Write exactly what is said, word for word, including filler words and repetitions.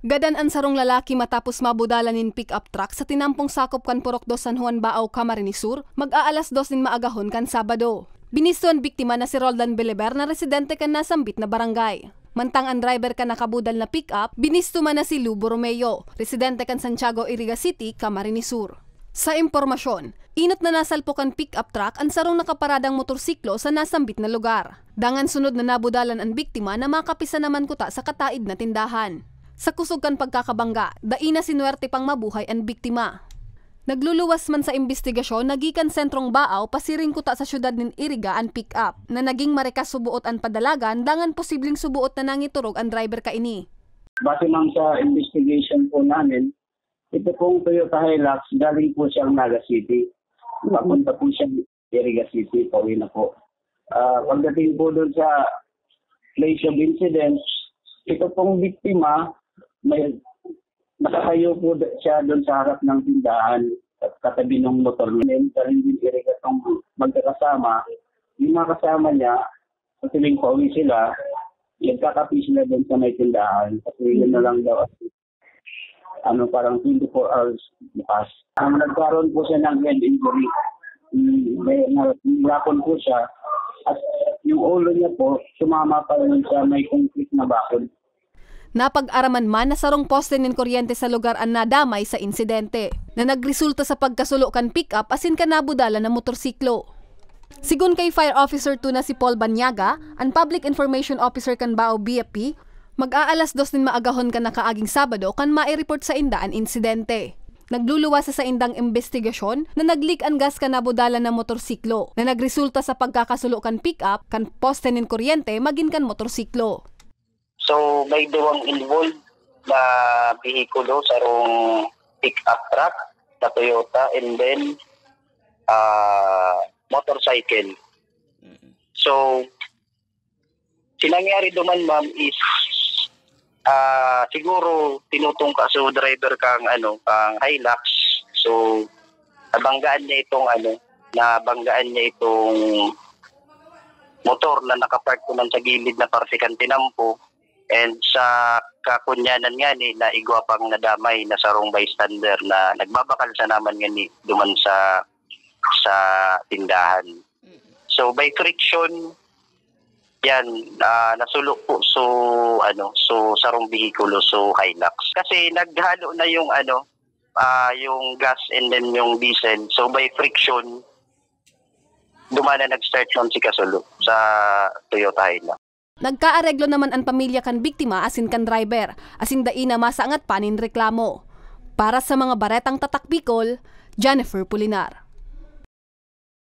Gadan an sarong lalaki matapos mabudalan nin pick-up truck sa tinampong sakop kan Purok dos San Juan, Baao, Camarines Sur, mag-aalas dos nin maagahon kan Sabado. Binisto an biktima na si Roldan Beliber na residente kan nasambit na barangay. Mantang an driver kan nakabudal na pick-up, binisto man na si Lubo Romeo, residente kan Santiago, Iriga City, Camarines Sur. Sa impormasyon, inot na nasalpok kan pick-up truck an sarong nakaparadang motorsiklo sa nasambit na lugar. Dangan sunod na nabudalan an biktima na makapisan naman kuta sa kataid na tindahan. Sa kusog kan pagkakabangga, dai na sinuwerte pang mabuhay an biktima. Nagluluwas man sa imbestigasyon na gikan sentrong Baao pasiring kuta sa syudad nin Iriga an pick-up, na naging marikas subuot an padalagan dangan posibleng subuot na nangiturog an driver kaini. Base man sa investigation po namin, ito pong Toyota Hilux galing po siyang Naga City. Papunta po siya Iriga City, pauwi na po. Ah, pagdating po doon sa place of incident, ito pong biktima, may nakatayo po siya doon sa harap ng tindahan, katabi ng motor niya. Then, galing din Iriga tong magkakasama. Yung mga kasama niya, patuloy pauwi sila, nagkakapi sila doon sa may tindahan. Kasi yun na lang daw, ano, parang twenty-four hours bukas. Ang nagkaroon po siya ng head injury, mm, may na- nahirapan po siya. At yung ulo niya po, sumama pa rin sa may concrete na bakod. Napag-araman man na sarong poste nin kuryente sa lugar an nadamay sa insidente, na nagresulta sa pagkasulo kan pick-up asin kan nabudalan na motorsiklo. Sigon kay Fire Officer two na si Paul Banyaga, an Public Information Officer kan Baao B F P, mag-aalas dos nin maagahon kan nakaaging Sabado kan mai-report sainda an insidente. Nagluluwas sa saindang imbestigasyon na nag-leak an gas kan nabudalan na motorsiklo, na nagresulta sa pagkakasulo kan pick-up kan poste nin kuryente magin kan motorsiklo. So, may duwang involved na behikulo, sarong pick-up truck na Toyota and then ah, motorcycle. So, si nangyari duman, ma'am, is ah, siguro tinutungka so driver kang ano, kang Hilux. So, nabanggaan niya itong ano, nabanggaan niya itong motor na nakapark naman sa gilid na parte kan tinampo. And sa kakunyanan ngani na igwa pang nadamay na sarong bystander na nagbabakal sa naman ngani duman sa sa tindahan. So by friction, yan, ah, nasulo po so ano, so sarong behikulo, so Hilux. Kasi naghalo na yung ano, ah, yung gas and then yung diesel. So by friction, dumana nag-start nun si Kasulo sa Toyota Hilux. Nagkaareglo naman an pamilya kan biktima asin kan driver, asin dai na masangat pa nin reklamo. Para sa mga Baretang Tatak Bicol, Jennifer Pulinar.